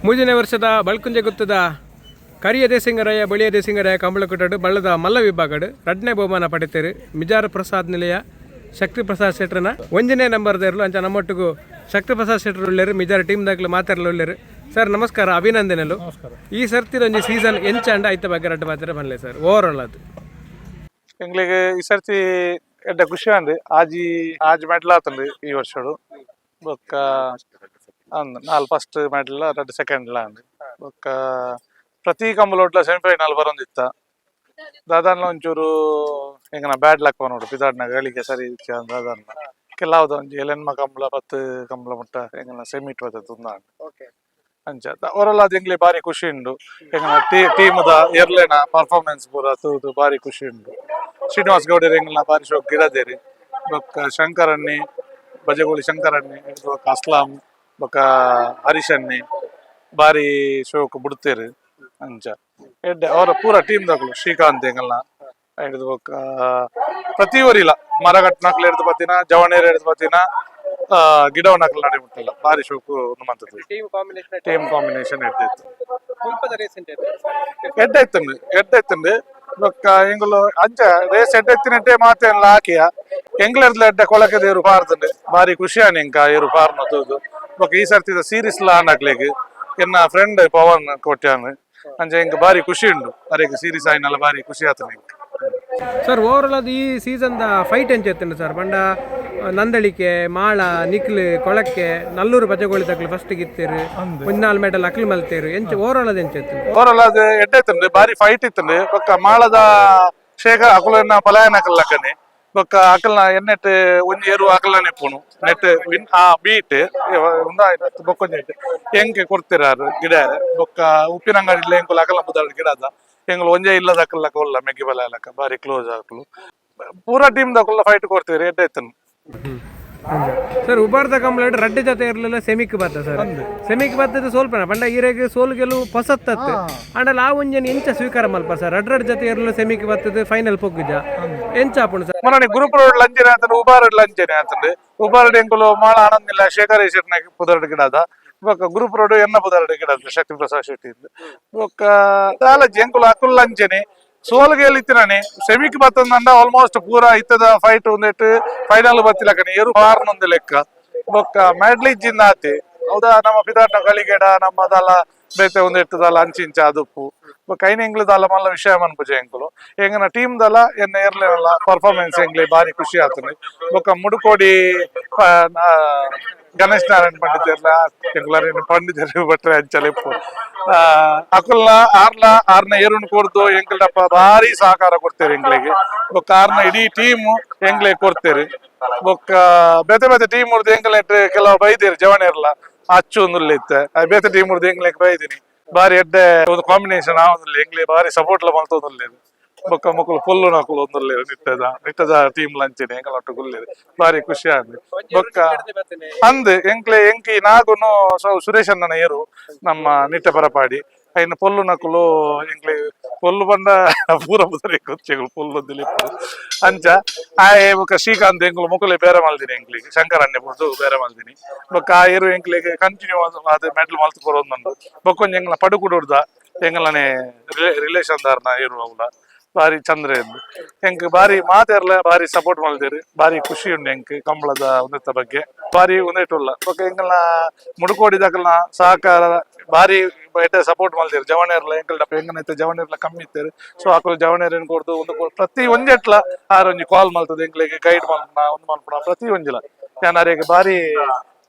ಮೂಜನೇ ವರ್ಷದ ಬಳ್ಕುಂಜೆ ಗುತ್ತದ ಕರಿಯ ದೇಸಿಂಗರಾಯ ಬಳಿಯ ದೇಸಿಂಗರಾಯ ಕಂಬಳಕುಟಡು ಬಳ್ಳದ ಮಲ್ಲ ವಿಭಾಗಡು ರಡ್ನೇ ಬಹುಮಾನ ಪಡಿತೇರು ಮಿಜಾರ ಪ್ರಸಾದ್ ನಿಲಯ ಶಕ್ತಿ ಪ್ರಸಾದ್ ಶೆಟ್ರನ ಒಂಜನೇ ನಂಬರ್ ದೇರ್ಲು. ಅಂಚ ನಮ್ಮೊಟ್ಟಿಗೂ ಶಕ್ತಿ ಪ್ರಸಾದ್ ಶೆಟ್ರು ಉಳ್ಳೇರು, ಮಿಜಾರ ಟೀಮ್ ದಾಕ್ಲು ಮಾತಾಡಲು ಉಳ್ಳೇರು. ಸರ್, ನಮಸ್ಕಾರ, ಅಭಿನಂದನೆಲು. ಈ ಸರ್ತಿದ ಒಂಜಿ ಸೀಸನ್ ಎಂಚ ಅಂಡ, ಐತ ಬಗ್ಗೆ ರಡ್ಡು ಮಾತ್ರ ಬನ್ಲೆ sir, over all ಅದು. ಎಂಗ್ಲಿಗ್ ಈ ಸರ್ತಿ ಎಡ್ಡೆ ಖುಷಿ ಅಂಡ್ ಆಜಿ ಆಜಿ ಮೆಡಲ್ ಆತಂಡು ಈ ವರ್ಷಡು. ಬೊಕ್ಕ ಅಂದ್ ನಾಲ್ ಫಸ್ಟ್ ಮೆಡಲ್, ರಡ್ಡ್ ಸೆಕೆಂಡ್ ಲ ಅಂದ್. ಬೊಕ್ಕ ಪ್ರತಿ ಕಂಬಲೋಟ್ಲ ಸೆಮಿಫೈನಲ್ ಬರೊಂದಿತ್ತ. ದಾದಾನ್ಲ ಒಂಚೂರು ಎಂಕನ ಬ್ಯಾಡ್ ಲಕ್ ನೋಡು, ಪಿದಾಡ್ನ ಗಳಿಗೆ ಸರಿ ಇಜ್ಜಿ. ದಾದಾನ್ಲ ಕೆಲವುದ ಒಂಜಿ ಏಳೆನ್ಮ ಕಂಬಳ, 10 ಕಂಬಳ ಮುಟ್ಟ ಎಂಕನ ಸೆಮಿಟ್ ಬತ್ತದ. ಅಂಚ ಓವರಾಲ್ ಅದು ಎಂಗ್ಲಿ ಬಾರಿ ಖುಷಿ ಉಂಡು. ಎಂಕನ ಟೀಮ್ ದ ಎರ್ಲೆನ ಪರ್ಫಾರ್ಮೆನ್ಸ್ ಪೂರ ತೂದು ಬಾರಿ ಖುಷಿ ಉಂಡು. ಶ್ರೀನಿವಾಸ್ ಗೌಡರು ಎಂಗ್ಲ ಬಾರಿ ಶೋಕ್ ಗಿಡದೇರಿ. ಬೊಕ್ಕ ಶಂಕರಣ್ಣಿ, ಬಜಗೋಳಿ ಶಂಕರಣ್ಣಿ, ಬೊಕ್ಕ ಅಸ್ಲಾಂ, ಬೊಕ್ಕ ಹರೀಶಣ್ಣಿ ಬಾರಿ ಶೋಕ್ ಬಿಡ್ತೇರು. ಅಂಚ ಎಡ್ಡೆ ಅವರ ಪೂರ ಟೀಮ್ ದಕುಲು, ಶ್ರೀಕಾಂತ್ ಎಂಗಲ್ನ ಹಿಡಿದು, ಬೊಕ್ಕ ಪ್ರತಿ ಊರಿಲ್ಲ ಮರಗಟ್ನಕ್ಲು ಹಿಡಿದು ಬತ್ತಿನ, ಜವಣೇರು ಹಿಡಿದು ಬತ್ತಿನ, ಗಿಡವನಕ್ಲು ನಡೆ ಮುಟ್ಟಲ್ಲ, ಬಾರಿ ಶೋಕು ಮಂತದ್ದು. Team combination. Team combination ಎಡ್ಡೆ ಇತ್ತು. ರೇಸ್. ಎಡ್ಡೆ ಇತ್ತುಂಡು, ಎಡ್ಡೆ ಇತ್ತುಂಡು. ಬೊಕ್ಕ ಎಂಗುಲು ಅಂಚ ರೇಸ್ ಎಡ್ಡೆ ಇತ್ತಿನಟ್ಟೆ ಮಾತೆಲ್ಲ ಹಾಕಿಯ. ಎಂಗ್ಲರ್ದ್ಲ ಎಡ್ಡೆ ಕೊಳಕೆ ದೇರು ಪಾರ್ದುಂಡು. ಬಾರಿ ಖುಷಿ ಆನಿ ಎಂಕ ಏರು ಪಾರ್ನ ತೂದು. ಬೊಕ್ಕ ಈ ಸರ್ತಿದ ಸೀರೀಸ್ ಲಾ ಆಂಡಕ್ಲೆಗ್ ಎನ್ನ ಫ್ರೆಂಡ್ ಪವನ್ ಕೋಟ್ಯಾನ್. ಅಂಚ ಎಂಕ್ ಬಾರಿ ಖುಷಿ ಉಂಡು. ಅರೆಗ್ ಸೀರೀಸ್ ಆಯ್ನಲ್ಲ, ಬಾರಿ ಖುಷಿ ಆತನ ಎಂಕ್. Sir, over all ಅದು ಈ season the fight ಎಂಚ ಇತ್ತುಂಡು ಸರ್? ಪಂಡ ನಂದಳಿಕೆ, ಮಾಳ, ನಿಕ್ಲು, ಕೊಳಕ್ಕೆ, ನಲ್ಲೂರು ಬಜಗೋಳಿ ತಕ್ಲು ಫಸ್ಟ್ ಗಿತ್ತೇರು, ಒಂಜಿ ನಾಲ್ ಮೆಡಲ್ ಅಕ್ಲು ಮಲ್ತೇರು. ಎಂಚ ಓವರ್ ಆಲ್ ಅದು ಎಂಚ ಇತ್ತುಂಡು? ಓವರಾಲ್ ಅದು ಎಡ್ಡೆ ಇತ್ತುಂಡು, ಬಾರಿ ಫೈಟ್ ಇತ್ತುಂಡು. ಬೊಕ್ಕ ಮಾಳದ ಶೇಖರ್ ಅಕುಲನ್ನ ಪಲಾಯನ ಅಕಲ್ಲಕನೆ. ಬೊಕ್ಕ ಅಕಲ್ನ ಎನ್ನೆಟ್ ಒಂಜಿ ಏರು ಅಕಲ್ನ ಇಪ್ಪುನು ನೆಟ್ ವಿನ್ ಆ ಬೀಟ್ ಉಂದಾಯ್ತು. ಬೊಕ್ಕೊಂಜಿ ಎಂಕೆ ಕೊಡ್ತಿರಾರು ಗಿಡ. ಬೊಕ್ಕ ಉಪ್ಪಿನಂಗಡಿ ಎಂಕುಲು ಅಕಲ್ನ ಬುದಾಡ್ ಗಿಡದ ಎಂಗುಲು ಒಂಜೇ ಇಲ್ಲದ ಅಕಲ್ಲಕ ಉಲ್ಲ ಮೆಗ್ಗಿ ಬಲಕ ಬಾರಿ ಕ್ಲೋಸ್ ಆಕಲು. ಪೂರಾ ಟೀಮ್ ದಕುಲ್ಲ ಫೈಟ್ ಕೊಡ್ತೀರಿ, ಎಡ್ಡೆ ಇತ್ತುಂಡು. ಸರ್, ಉಬಾರ್ದ ಕಂಪ್ಲೇಂಟ್ ರಡ್ಡು ಜೊತೆ ಇರಲಿಲ್ಲ, ಸೆಮಿಕ್ ಬತ್ತ ಸರ್. ಸೆಮಿಕ್ ಬತ್ತದ ಸೋಲ್ಪನ ಪಂಡ ಈರೆಗ್ ಸೋಲು ಗೆಲುವು ಪೊಸತ್ತತ್ತು ಅಂಡಲ ಆ ಒಂಜನ್ ಎಂಚ ಸ್ವೀಕಾರ ಮಲ್ಪ ಸರ್? ರಡ್ಡು ರಡ್ಡು ಜೊತೆ ಇರಲಿಲ್ಲ, ಸೆಮಿಕ್ ಬತ್ತದ, ಫೈನಲ್ ಪೊಗ್ಗುಜ, ಎಂಚ ಆಪುಂಡು ಸರ್? ಮೊನ್ನೆ ಗ್ರೂಪ್ ರೋಡ್ ಲಂಚನೆ ಆತಂಡು, ಉಬಾರ್ ಲಂಚನೆ ಆತಂಡು. ಉಬಾರ್ ಎಂಕುಲು ಮಾಳ ಆನಂದಿಲ್ಲ ಶೇಖರ್ ಶೆಟ್ನ ಪುದರ್ಡ್ ಗಿಡದ. ಬೊಕ್ಕ ಗ್ರೂಪ್ ರೋಡ್ ಎನ್ನ ಪುದರ್ಡ್ ಗಿಡದ ಶಕ್ತಿ ಪ್ರಸಾದ್ ಶೆಟ್ಟಿ. ಬೊಕ್ಕ ದಾಲಜಿ ಎಂಕುಲು ಅಕುಲ್ ಲಂಚನೆ ಸೋಲು ಗೆಲ್ಲಿತ್ತಿನಾನೆ. ಸೆಮಿಕ್ ಬತ್ತಂದ ಆಲ್ಮೋಸ್ಟ್ ಪೂರ ಇತ್ತದ ಫೈಟ್ ಒಂದೆಟ್ ಫೈನಲ್ ಬತ್ತಿಲಕನೆ ಏರು ಪಾರ್ನೊಂದು ಲೆಕ್ಕ. ಬೊಕ್ಕ ಮ್ಯಾಡ್ಲಿಜ್ಜಿಂದ ಆತೆ ಹೌದಾ, ನಮ್ಮ ಪಿದಾಟ್ನ ಗಳಿಗೆಡ ನಮ್ಮದಲ್ಲ ಬೇತೆ ಒಂದೆಟ್ಟದಲ್ಲ ಅಂಚಿಂಚ ಅದುಪ್ಪು. ಬೊಕ್ಕ ಐನ ಎಂಗ್ಲದಲ್ಲ ಮಲ್ಲ ವಿಷಯ ಮನ್ಪುಜೆ ಎಂಕುಲು. ಎಂಗನ ಟೀಮ್ ದಲ್ಲ ಎನ್ನ ಏರ್ಲೇನಲ್ಲ ಪರ್ಫಾರ್ಮೆನ್ಸ್ ಎಂಗ್ಲಿ ಬಾರಿ ಖುಷಿ ಆತದೆ. ಬೊಕ್ಕ ಮುಡುಕೋಡಿ ಗಣೇಶ್ ನಾರಾಯಣ್ ಪಂಡಿತೆರ್ಲ, ಎಂಗ್ಲಾರೇನು ಪಂಡಿತರು ಭಟ್ರೆ ಅಂಚಲೆಪ್ಪು ಅಕುಲ್ನ ಆರ್ಲ ಆರ್ನ ಏರುನ್ ಕೊರ್ದು ಎಂಕಲ್ಡಪ್ಪ ಬಾರಿ ಸಹಕಾರ ಕೊಡ್ತೇವೆ ಎಂಗ್ಲಿಗೆ. ಬೊಕ್ಕ ಆರ್ನ ಇಡೀ ಟೀಮ್ ಎಂಗ್ಲೆ ಕೊಡ್ತೇವೆ. ಬೊಕ್ಕ ಬೇತೆ ಬೇತೆ ಟೀಮ್ ಉರ್ದು ಎಂಕಲೆಟ್ ಕೆಲವು ಬೈದೇರು ಜವಣೇರ್ಲ ಅಚ್ಚು ಒಂದುಲ್ಲ ಇತ್ತೆ. ಬೇತೆ ಟೀಮ್ ಉರ್ದು ಎಂಗ್ಲೆಗ್ ಬೈದಿನಿ. ಬಾರಿ ಎಡ್ಡೆ ಒಂದು ಕಾಂಬಿನೇಷನ್ ಆವೊಂದುಲ್ಲ. ಎಂಗ್ಲೆ ಬಾರಿ ಸಪೋರ್ಟ್ ಲ ಮಲ್ತೊಂದುಲ್ಲೆರ್. ಬೊಕ್ಕ ಮೊಕುಲು ಫುಲ್ಲು ನಕುಲು ಒಂದುಲ್ಲೆರ್. ನಿಟ್ಟದ ನಿಟ್ಟದ ಟೀಮ್ ಲಂಚನೆ ಎಂಕಲ ಒಟ್ಟು ಗುಲ್ಲೆರ್, ಬಾರಿ ಖುಷಿ ಆಂಡ್. ಬೊಕ್ಕ ಅಂದ್ ಎಂಕ್ಲೆ ಎಂಕಿ ನಾಗುನು ಸುರೇಶ್ ಅಣ್ಣನ ಏರು ನಮ್ಮ ನಿಟ್ಟೆ ಪರಪಾಡಿ ಐನ ಪೊಲ್ಲು ನಕುಲು. ಎಂಕ್ಲೆ ಪೊಲ್ಲು ಬಂಡ ಪೂರ ಬುದರಿ ಕೊಚ್ಚೆಗಳು ಪೊಲ್ಲು ದಿಲಿಪ್ಪು. ಅಂಚ ಆಯೆ ಬೊಕ್ಕ ಶ್ರೀಕಾಂತ್ ಎಂಕುಲು ಮೊಕುಲೆ ಬೇರೆ ಮಲ್ದಿನಿ. ಎಂಕ್ಲಿಗೆ ಶಂಕರ್ ಅಣ್ಣೆ ಬುಡ್ದು ಬೇರೆ ಮಲ್ದಿನಿ. ಬೊಕ್ಕ ಆ ಏರು ಎಂಕ್ಲೆಗ್ ಕಂಟಿನ್ಯೂ ಅದು ಮೆಡಲ್ ಮಲ್ತು ಕೊರೊಂದುಂಡು. ಬೊಕ್ಕ ಒಂಜಿ ಎಂಕ್ಲ ಪಡುಕುಡುರ್ದ ಎಂಗ್ಲನೆ ರಿಲೇಷನ್ ದಾರ್ನ ಏರು ಅವ್ಲ ಬಾರಿ ಚಂದ್ರ ಎಂದು. ಎಂಕ್ ಬಾರಿ ಮಾತೆರ್ಲ ಬಾರಿ ಸಪೋರ್ಟ್ ಮಲ್ದೇರು. ಬಾರಿ ಖುಷಿ ಉಂಡು ಎಂಕ್. ಕಂಬಳದ ಉಂದೆತ್ತ ಬಗ್ಗೆ ಬಾರಿ ಉಂದೆಟುಲ್ಲ. ಬೊಕ್ಕ ಎಂಕಲ್ನ ಮುಡುಕೋಡಿದಕಲ್ನ ಸಹಕಾರ ಬಾರಿ ಎಡ್ಡೆ ಸಪೋರ್ಟ್ ಮಲ್ದೇರು. ಜವಣೇರ್ಲ ಎಂಕಲ್ ಎಂಕನೈತೆ ಜವಣೇರ್ಲ ಕಮ್ಮಿ ಇತ್ತೇರು. ಸೊ ಅಕುಲು ಜವಣೇರನ್ ಕೊರ್ದು ಒಂದು ಪ್ರತಿ ಒಂಜೆಟ್ಲ ಆರ್ ಒಂಜಿ ಕಾಲ್ ಮಲ್ತದೆ ಎಂಕ್ಲೆಗ್ ಗೈಡ್ ಮಲ್ಪುನ, ಒಂದು ಮಲ್ಪುನ ಪ್ರತಿ ಒಂಜಿಲ ಯಾನ್ ಅರೆಗ್ ಬಾರಿ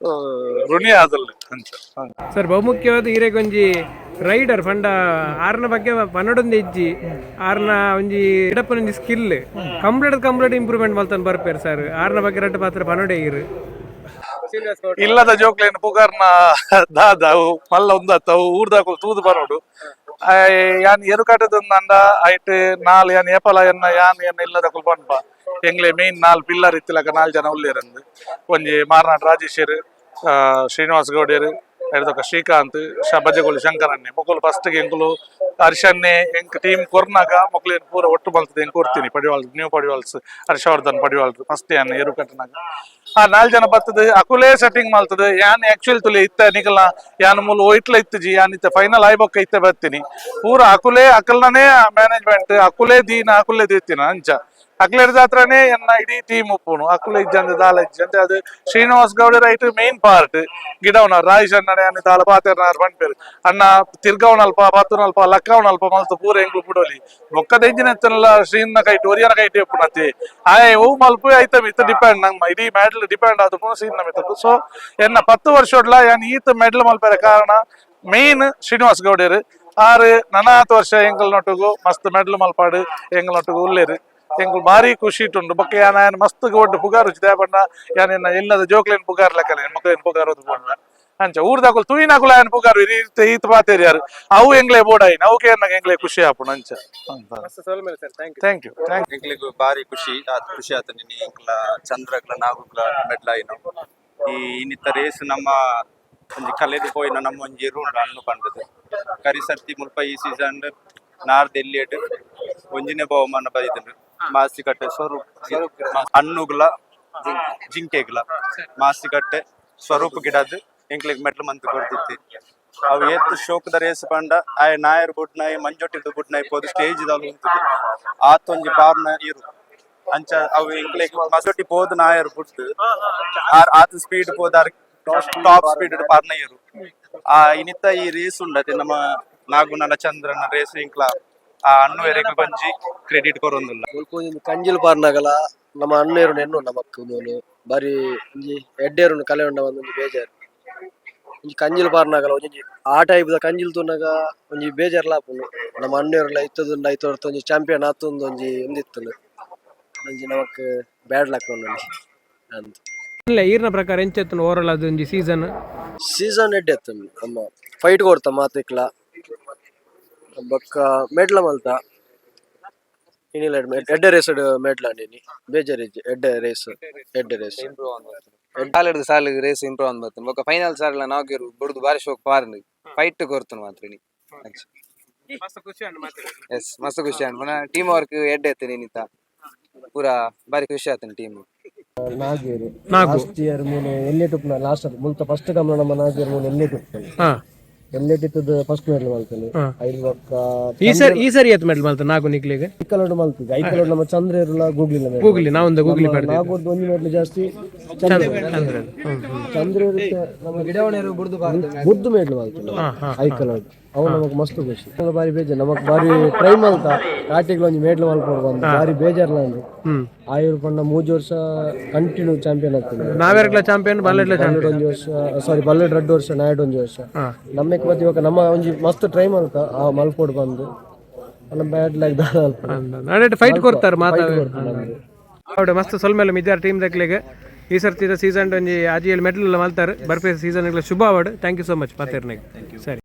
ಋಣಿ ಆದಲ್ಲ ಅಂಚ. ಸರ್, ಬಹುಮುಖ್ಯವಾದ ಈರೆಗೊಂಜಿ ರೈಡರ್ ಪಂಡ ಆರ್ನ ಬಗ್ಗೆ ಪನ್ನಡೊಂದು ಇಜ್ಜಿ. ಆರ್ನ ಒಂಜಿ ಇಡಪ್ಪನ ಒಂಜಿ skill complete complete improvement ಮಲ್ತನ್ ಬರ್ಪೇರು sir. ಆರ್ನ ಬಗ್ಗೆ ರಡ್ಡು ಪಾತ್ರ ಪನ್ನಡೆ ಇರು. ಇಲ್ಲದ ಜೋಕ್ಲೇನ್ ಪುಗಾರ್ನ ದಾದ ಅವು ಮಲ್ಲ ಒಂದತ್ತ ಅವು ಊರ್ದಾಕುಲು ತೂದು ಬರೋಡು. ಯಾನ್ ಎರುಕಟದಂಡ ಐಟ್ ನಾಲ್ ಯಾನ್ ಏಪಲ ಎನ್ನ ಯಾನ್ ಎನ್ನ ಇಲ್ಲದಕುಲು ಪನ್ಪ, ಎಂಗ್ಲೆ ಮೇನ್ ನಾಲ್ ಪಿಲ್ಲರ್ ಇತ್ತಿಲಕ ನಾಲ್ ಜನ ಉಲ್ಲೇರಂದು. ಒಂಜಿ ಮಾರ್ನಾಡ್ ರಾಜೇಶ್ವರ್, ಶ್ರೀನಿವಾಸ್ ಗೌಡೇರು, ಐಡ್ದೊಕ ಶ್ರೀಕಾಂತ್, ಬಜಗೋಳಿ ಶಂಕರಣ್ಣೆ ಮೊಕುಲು. ಫಸ್ಟ್ ಎಂಕುಲು ಹರ್ಷನ್ನೆ ಎಂಕ್ ಟೀಮ್ ಕೊರ್ನಾಗ ಮೊಕ್ಲೇನ್ ಪೂರ ಒಟ್ಟು ಮಲ್ತದೆ ಎಂಕ್ ಕೊರ್ತೀನಿ. ಪಡಿವಾಳ್, ನ್ಯೂ ಪಡಿವಾಳ್ಸ್ ಹರ್ಷವರ್ಧನ್ ಪಡಿವಾಳ್ ಫಸ್ಟ್ ಯಾನ್ ಎರು ಕಟ್ಟನಾಗ. ಆ ನಾಲ್ ಜನ ಬರ್ತದೆ, ಅಕುಲೇ ಸೆಟ್ಟಿಂಗ್ ಮಾಡ್ತದೆ. ಯಾನ್ ಆಕ್ಚುಲ್ ತುಲೆ ಇತ್ತ ನಿಕಲ್ನ ಯಾನ್ ಮೂಲ ಒಯ್ಟ್ಲ ಇತ್ತಜಿ, ಯಾನ್ ಇತ್ತ ಫೈನಲ್ ಆಯ್ಬೊಕ್ಕ ಇತ್ತೆ ಬರ್ತೀನಿ. ಪೂರ ಅಕುಲೇ, ಅಕಲ್ನೇ ಮ್ಯಾನೇಜ್ಮೆಂಟ್, ಅಕುಲೇ ದೀನ, ಅಕುಲೇ ದೀತಿನ. ಅಂಚ ಅಕ್ಲೇರ್ ಜಾತ್ರನೇ ಎನ್ನ ಇಡೀ ಟೀಮ್ ಉಪ್ಪುನು. ಅಕುಲೆ ಇಜ್ಜಂದೆ ದಾಲ ಇಜ್ಜಂತೆ. ಅದು Srinivas Gowda right main part ಗಿಡವನ Rajesh ಅಣ್ಣನೆ ಅನ್ನ ದಾಲ ಪಾತೆರ್ನಾರ್ ಪನ್ಪೇರು. ಅಣ್ಣ ತಿರ್ಗವನಲ್ಪ ಪತ್ತುನಲ್ಪ ಲಕ್ಕವನಲ್ಪ ಮಲ್ತು ಪೂರ ಎಂಕ್ಲು ಬುಡೋಲಿ. ಬೊಕ್ಕದ ಎಂಜಿನ ಎತ್ತನಲ್ಲ ಶ್ರೀನ ಕೈಟ್ ಒರಿಯನ ಕೈಟ್ ಎಪ್ಪುನತಿ ಆಯೆ ಓ ಮಲ್ಪು ಐತ ಮಿತ್ತ ಡಿಪೆಂಡ್. ನಂಗೆ ಇಡೀ ಮೆಡಲ್ ಡಿಪೆಂಡ್ ಆದ ಶ್ರೀನ ಮಿತ್ತ. ಸೊ ಎನ್ನ 10 ವರ್ಷೊಡ್ಲ ಯಾನ್ ಈತ ಮೆಡಲ್ ಮಲ್ಪೆರೆ ಕಾರಣ ಮೇನ್ ಶ್ರೀನಿವಾಸ್ ಗೌಡರು. ಆರು ನನಾತ್ ವರ್ಷ ಎಂಕಲ್ ನೊಟ್ಟುಗು ಮಸ್ತ್ ಮೆಡಲ್ ಮಲ್ಪಾಡು ಎಂಕಲ್ ನೊಟ್ಟುಗು ಉಲ್ಲೇರು. ಎಂಕುಲು ಭಾರಿ ಖುಷಿ ಇಟ್ಟುಂಡು. ಬೊಕ್ಕ ಯಾನ್ ಯಾನ್ ಮಸ್ತ್ ಒಡ್ಡು ಪುಗಾರು ಬಣ್ಣ ಯಾನ್ ಎನ್ನ ಎಲ್ಲದ ಜೋಕ್ಲೇನ್ ಪುಗಾರ್ ಲೆಕ್ಕನೆ ಮಕ್ಳೇನ್ ಪುಗಾರ್ ಪೋಂಡ. ಅಂಚ ಊರ್ದಾಕುಲು ತೂಯಿನಾಕುಲು ಯಾನ್ ಪುಗಾರು ಈತ ಈತ ಪಾತೇರಿಯಾರು ಅವು ಎಂಗ್ಲೇ ಬೋಡಾಯಿನ ಅವು ಕೇರ್ನಾಗ ಎಂಗ್ಲೇ ಖುಷಿ ಆಪುಂಡು ಅಂಚ. Sir, thank you. Thank you, thank. ಎಂಕ್ಲೆಗ್ ಬಾರಿ ಖುಷಿ ಆತ್, ಖುಷಿ ಆತ. ನಿನ್ನೆ ಎಂಕ್ಲ ಚಂದ್ರಗ್ಲ ನಾಗುಗ್ಲ ಮೆಡ್ಲ್ ಆಯಿನ. ಈ ಇನ್ನಿತ್ತ ರೇಸ್ ನಮ್ಮ ಒಂಜಿ ಕಲೆದು ಪೋಯಿನ ನಮ್ಮ ಒಂಜಿ ಎರು ಉಂಡು ಅನ್ನು ಪಂಡದು. ಕರಿ ಸರ್ತಿ ಮುಲ್ಪ ಈ ಸೀಸನ್ ನಾರ್ದ್ ಎಲ್ಲಿಯಡ್ ಒಂಜಿನೇ ಬಹುಮಾನ ಬೈದುಂಡು. ಮಾಸಿಕಟ್ಟೆ ಸ್ವರೂಪ್ ಅನ್ನುಗ್ಲ ಜಿಂಕೆಗ್ಲ ಮಾಸಿಕಟ್ಟೆ ಸ್ವರೂಪ ಗಿಡದ್ ಎಂಕ್ಲೆಗ್ ಮೆಡ್ಲ್ ಮಂತ್ ಕೊರ್ದಿತ್ತಿ. ಅವು ಏತ್ ಶೋಕದ ರೇಸ್ ಪಂಡ ಆಯೆ ನಾಯರ್ ಬುಡ್ ನಾಯಿ ಮಂಜೊಟ್ಟಿದ್ದು ಬುಡ್ ನಾಯಿ ಪೋದು ಸ್ಟೇಜ್ ದ ಉಂತುದು ಆತೊಂಜಿ ಪಾರ್ನ ಇರು. ಅಂಚ ಅವು ಎಂಕ್ಲೆಗ್ ಮಸೊಟ್ಟಿ ಪೋದು ನಾಯರ್ ಬುಡ್ದು ಆರ್ ಆತ್ ಸ್ಪೀಡ್ ಪೋದಾರ್, ಟಾಪ್ ಸ್ಪೀಡ್ ಪಾರ್ನ ಇರು. ಆ ಇನಿತ ಈ ರೇಸ್ ಉಂಡತೆ ನಮ್ಮ ನಾಗುನಲ ಚಂದ್ರನ ರೇಸ್ ಇಂಕ್ಲ ಆ ಅಣ್ಣು ಎರೆಗ್ ಬಂಜಿ ಕ್ರೆಡಿಟ್ ಕೊರೊಂದುಲ್ಲ. ಮುಲ್ಪ ಒಂಜಿ ಕಂಜಿಲ್ ಪಾರ್ನಾಗಲ ನಮ್ಮ ಅಣ್ಣೇರುನ ಎನ್ನು ನಮಕ್ ಮೂಲು ಬಾರಿ ಒಂಜಿ ಎಡ್ಡೇರುನ ಕಲೆ ಉಂಡ. ಒಂದೊಂಜಿ ಬೇಜಾರ್ ಒಂಜಿ ಕಂಜಿಲ್ ಪಾರ್ನಾಗಲ ಒಂಜಿ ಆ ಟೈಪ್ ದ ಕಂಜಿಲ್ ತೂನಗ ಒಂಜಿ ಬೇಜಾರ್ಲ ಆಪುಂಡು. ನಮ್ಮ ಅಣ್ಣೇರುಲ ಇತ್ತದುಂಡ ಐತ ಒಂಜಿ ಚಾಂಪಿಯನ್ ಆತೊಂದು ಒಂಜಿ ಉಂದಿತ್ತುಂಡು. ಒಂಜಿ ನಮಕ್ ಬ್ಯಾಡ್ ಲಕ್ ಒಂಜಿ ಅಂದ್. ಇಲ್ಲ, ಈರ್ನ ಪ್ರಕಾರ ಎಂಚೆತ್ತುಂಡು ಓವರಾಲ್ ಅದು ಒಂಜಿ ಸೀಸನ್? ಸೀಸನ್ ಎಡ್ಡೆ ಎತ್ತುಂಡು. ನಮ್ಮ ಫೈಟ್ ಕೊಡ್ತ ಮಾತೆಕ್ಲ. ಬೊಕ್ಕ ಮೆಡ್ಲ ಮಲ್ತ ಇನಿಲ ಎಡ್ಡೆ ರೇಸ್ ಮೆಡ್ಲ ಇನಿ. ಬೇಜಾರ್ ಇಜ್ಜಿ, ಎಡ್ಡೆ ರೇಸ್, ಎಡ್ಡೆ ರೇಸ್. ಸಾಲಿಡ್ದು ಸಾಲಿಗೆ ರೇಸ್ ಇಂಪ್ರೂವ್ ಆನ್ ಬರ್ತದೆ. ಬೊಕ್ಕ ಫೈನಲ್ ಸಾರ್ಲ ನಾವ್ ಬುಡ್ದು ಬಾರಿ ಶೋಕ್ ಪಾರ್ನ್ ಫೈಟ್ ಕೊರ್ತುನು ಮಾತ್ರ ಇನಿ. ಮಸ್ತ್ ಖುಷಿ ಉಂಡು ಮಾತ್ರ. ಎಸ್, ಮಸ್ತ್ ಖುಷಿ ಆಂಡ್. ಪುನಃ ಟೀಮ್ ವರ್ಕ್ ಎಡ್ಡೆ ಇತ್ತು ನಿನಿತ ಪೂರಾ. ಬಾರಿ ಖುಷಿ ಆತನ ಟೀಮ್. ನಾಗೇರು. ನಾಗು. ಲಾಸ್ಟ್ ಇಯರ್ ಮೂಲು ಎಲ್ಲೇ ಟುಪ್ನ ಲಾಸ್ಟ್ ಮುಲ್ತ ಫಸ್ಟ್ ಕಮ್ನ ನಮ್ಮ ನಾಗೇರು ಮೂಲು ಎಲ್ಲೇ ಟುಪ್ತಾನೆ. ಎಲ್ಲೇ ಟಿತ್ತದ ಫಸ್ಟ್ ಮೆಡಲ್ ಮಲ್ತಾನೆ. ಐದು ಬೊಕ್ಕ. ಈ ಸರಿ ಏತ್ ಮೆಡಲ್ ಮಲ್ತ ನಾಗು ನಿಕ್ಲೆಗ್? ಐಕಲೋಡ್ ಮಲ್ತಿದ್ದೆ. ಐಕಲೋಡ್ ನಮ್ಮ ಚಂದ್ರ ಇರಲ್ಲ, ಗೂಗ್ಲಿಲ್ಲ. ಗೂಗ್ಲಿ ನಾವೊಂದು ಗೂಗ್ಲಿ ಪಡೆದಿದ್ದು. ನಾಗೋರ್ದು ಒಂದು ಮೆಡಲ್ ಜಾಸ್ತಿ ಚಂದ್ರ. ಚಂದ್ರ ಹ್ಮ್ ಹ್ಮ್. ಚಂದ್ರ ನಮ್ಮ ಬುದ್ದು ಮೆಡಲ್ ಮಲ್ತಾನೆ ಐಕಲೋಡ್. ಅವು ನಮಗ್ ಮಸ್ತ್ ಖುಷಿ. ಬಾರಿ ಬೇಜಾರ್ ನಮಕ್. ಬಾರಿ ಟ್ರೈ ಮಲ್ತ ಆಟಿಗ್ಲ ಒಂಜಿ ಮೆಡಲ್ ಮಲ್ಪೊಡು ಬಂದು ಬಾರಿ ಬೇಜಾರ್ಲ ಅಂದು. ಆಯುರ್ ಪಂಡ ಮೂಜಿ ವರ್ಷ ಕಂಟಿನ್ಯೂ ಚಾಂಪಿಯನ್ ಆಗ್ತದೆ. ನಾವೆರ್ಗ್ಲ ಚಾಂಪಿಯನ್, ಬಲ್ಲೆಡ್ಲ ಚಾಂಪಿಯನ್. ಒಂಜಿ ವರ್ಷ, ಸಾರಿ, ಬಲ್ಲೆಡ್ ರಡ್ಡು ವರ್ಷ, ನಾಯ್ಡು ಒಂಜಿ ವರ್ಷ. ನಮ್ಮೆಕ್ ಮತ್ತೆ ಇವಾಗ ನಮ್ಮ ಒಂಜಿ ಮಸ್ತ್ ಟ್ರೈ ಮಲ್ತ ಆ ಮಲ್ಪೊಡು ಬಂದು ನಮ್ಮ ಬ್ಯಾಡ್ ಲೈಕ್ ನಾಳೆ ಫೈಟ್ ಕೊಡ್ತಾರೆ ಮಾತಾ ಹೌದು. ಮಸ್ತ್ ಸೊಲ್ಮೆಲ್ಲ ಮಿಜಾರ್ ಟೀಮ್ ದಕ್ಲೆಗ್. ಈ ಸರ್ತಿದ ಸೀಸನ್ ಒಂಜಿ ಆಜಿ ಏಳು ಮೆಡಲ್ ಮಲ್ತಾರೆ. ಬರ್ಪೆ season Shubha award. Thank you so much ಪಾತೆರ್ನೆಗ್. ಸರಿ.